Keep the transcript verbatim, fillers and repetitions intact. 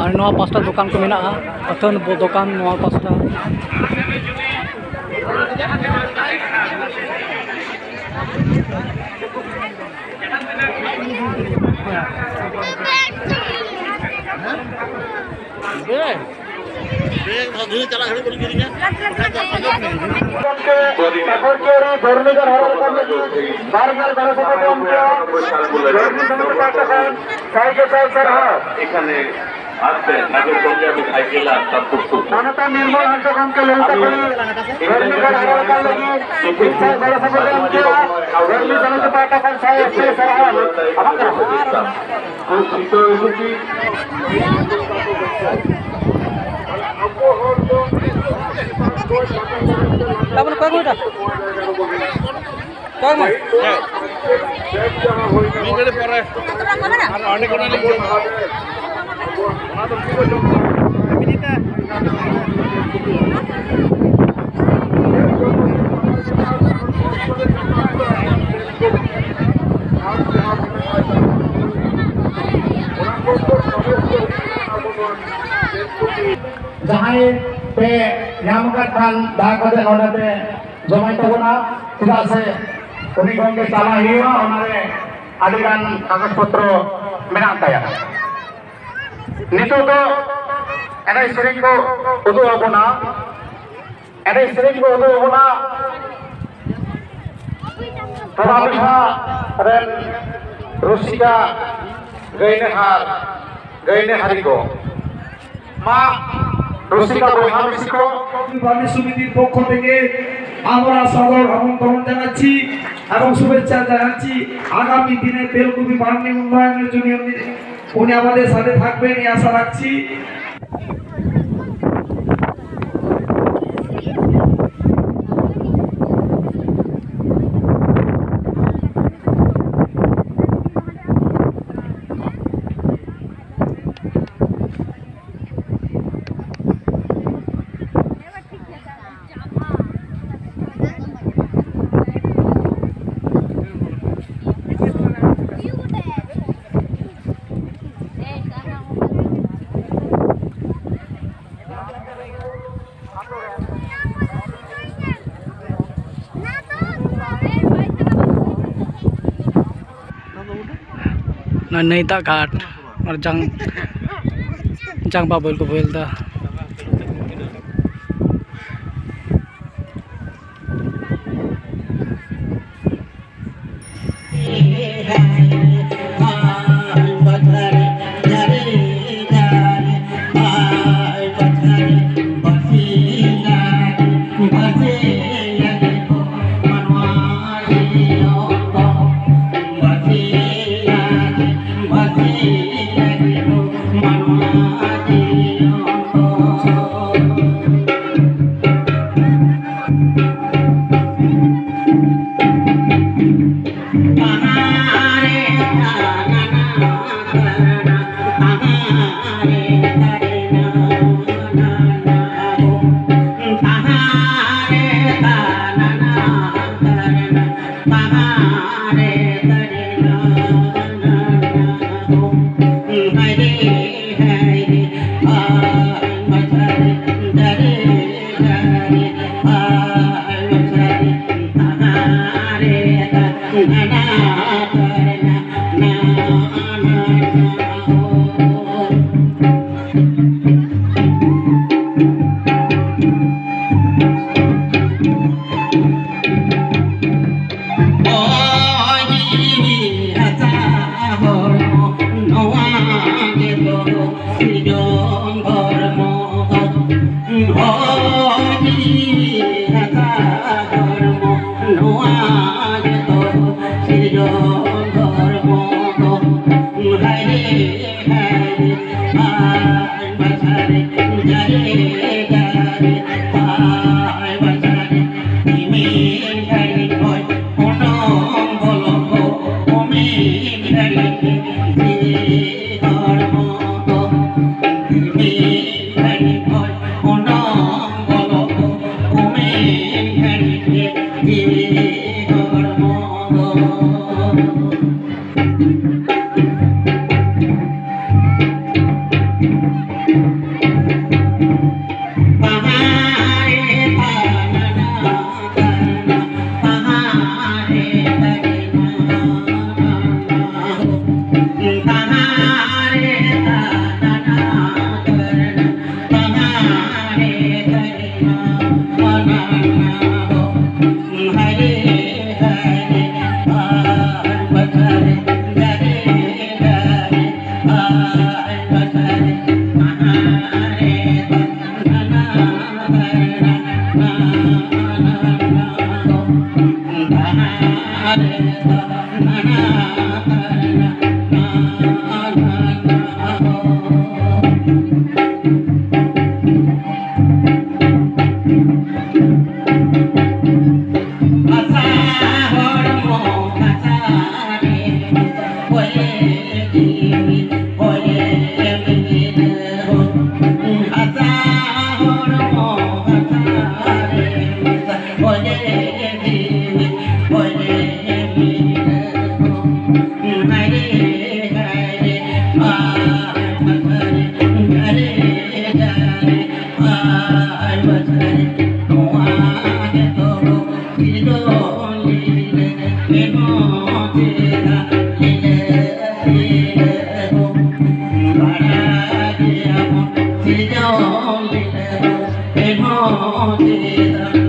ᱟᱨ ᱱᱚᱣᱟ ᱯᱟᱥᱴᱟ ᱫᱚᱠᱟᱱ ᱠᱚ ᱢᱮᱱᱟᱜᱼᱟ, ᱟᱹᱛᱷᱟᱹᱱ ᱵᱚ-, ᱫᱚᱠᱟᱱ ᱱᱚᱣᱟ ᱯᱟᱥᱴᱟ᱾ ᱮᱠᱷᱚᱱ ᱪᱟᱹᱨᱤ ᱫᱷᱚᱨᱢᱤ ᱜᱟᱲ ᱦᱚᱨ ᱨᱟᱠᱟᱵ ᱞᱟᱹᱜᱤᱫ ᱵᱟᱨ ᱜᱮᱞ ᱜᱚᱲᱚ ᱥᱚᱯᱚᱦᱚᱫ ᱮᱢ ᱠᱮᱫᱟ᱾ ᱜᱚᱨᱢᱤ ᱥᱚᱢᱤᱛᱤ ᱯᱟᱦᱴᱟ ᱠᱷᱚᱱ ᱥᱟᱭ ᱜᱮ ᱥᱟᱭ ᱥᱟᱨᱦᱟᱣ᱾ ᱮᱠᱷᱟᱱᱮ ᱟᱥᱛᱮ ᱱᱟᱜᱚᱨ ᱜᱚᱢᱠᱮ ᱟᱹᱰᱤ ᱥᱟᱭᱠᱮᱞ ᱟᱨ ᱛᱟᱨ ᱛᱩᱠᱛᱩᱠ᱾ ᱢᱟᱱᱚᱛᱟᱱ ᱱᱤᱨᱢᱚᱞ ᱦᱟᱸᱥᱫᱟ ᱜᱚᱢᱠᱮ ᱞᱟᱹᱭ ᱛᱟᱠᱚ ᱜᱚᱨᱢᱤ ᱜᱟᱲ ᱦᱚᱨ ᱨᱟᱠᱟᱵ ᱞᱟᱹᱜᱤᱫ ᱢᱤᱫ ᱥᱟᱭ ᱜᱚᱲᱚ ᱥᱚᱯᱚᱦᱚᱫ ᱮᱢ ᱠᱮᱫᱟ᱾ ᱜᱚᱨᱢᱤ ᱥᱚᱢᱤᱛᱤ ᱯᱟᱦᱴᱟ ᱠᱷᱚᱱ ᱥᱟᱭ ᱥᱟᱭ ᱥᱟᱨᱦᱟᱣ᱾ ᱟᱢᱟᱜ ᱠᱟᱱᱟ᱾ ᱠᱷᱩᱵ ᱥᱤᱛᱟᱹᱣ ᱮᱥᱮᱥᱤ᱾ ᱛᱟᱵᱚᱱ ᱚᱠᱚᱭ ᱠᱚ ᱢᱮᱛᱟ? ᱚᱠᱚᱭ ᱢᱟ? ᱢᱤᱫ ᱜᱷᱟᱹᱲᱤ ᱯᱚᱨᱮ ᱟᱨ ᱚᱸᱰᱮ ᱠᱷᱚᱱᱟᱜ ᱞᱤᱧ ᱡᱚᱢᱟ᱾ ᱚᱱᱟ ᱫᱚ ᱩᱱᱠᱩ ᱠᱚ ᱡᱚᱢ ᱠᱚᱣᱟ᱾ ᱡᱟᱦᱟᱸᱭ ᱯᱮ ᱧᱟᱢ ᱟᱠᱟᱫ ᱠᱷᱟᱱ, ᱫᱟᱭᱟ ᱠᱟᱛᱮ ᱱᱚᱰᱮ ᱯᱮ ᱡᱚᱢᱟᱭ ᱛᱟᱵᱚᱱᱟ, ᱪᱮᱫᱟᱜ ᱥᱮ ᱩᱱᱤ ᱜᱚᱢᱠᱮ ᱪᱟᱞᱟᱜ ᱦᱩᱭᱩᱜᱼᱟ, ᱚᱱᱟᱨᱮ ᱟᱹᱰᱤᱜᱟᱱ ᱠᱟᱜᱚᱡᱽ ᱯᱚᱛᱨᱚ ᱢᱮᱱᱟᱜ ᱛᱟᱭᱟ᱾ ᱱᱤᱛᱚᱜ ᱫᱚ ᱮᱱᱮᱡ ᱥᱮᱨᱮᱧ ᱠᱚ ᱩᱫᱩᱜ ᱟᱵᱚᱱᱟ, ᱮᱱᱮᱡ ᱥᱮᱨᱮᱧ ᱠᱚ ᱩᱫᱩᱜ ᱟᱵᱚᱱᱟ᱾ ᱯᱮᱲᱟ ᱵᱚᱭᱦᱟ ᱨᱮᱱ ᱨᱩᱥᱤᱠᱟ ᱜᱟᱹᱭᱱᱟᱹᱦᱟᱨ, ᱜᱟᱹᱭᱱᱟᱹᱦᱟᱨᱤ ᱠᱚ, ᱢᱟ ᱨᱩᱥᱤᱠᱟ ᱵᱚᱭᱦᱟ ᱢᱤᱥᱤ ᱠᱚ, বাণী সমিতির পক্ষ থেকে আমরা সাদর আমন্ত্রণ জানাচ্ছি এবং শুভেচ্ছা জানাচ্ছি। আগামী দিনে তেলকুপি বার্নি উন্নয়নের জন্য উনি, উনি আমাদের সাথে থাকবেন, এই আশা রাখছি। ᱱᱚᱣᱟ ᱱᱟᱹᱭ ᱫᱟᱜ ᱜᱷᱟᱴ ᱟᱨ ᱡᱟᱝ ᱡᱟᱝ ᱵᱟᱵᱚᱞ ᱠᱚ ᱵᱚᱭᱮᱞ ᱮᱫᱟ᱾ ᱥᱤᱨᱡᱚᱱ ᱞᱮᱫᱟ ᱮᱱᱦᱚᱸ ᱪᱮᱫᱟᱜ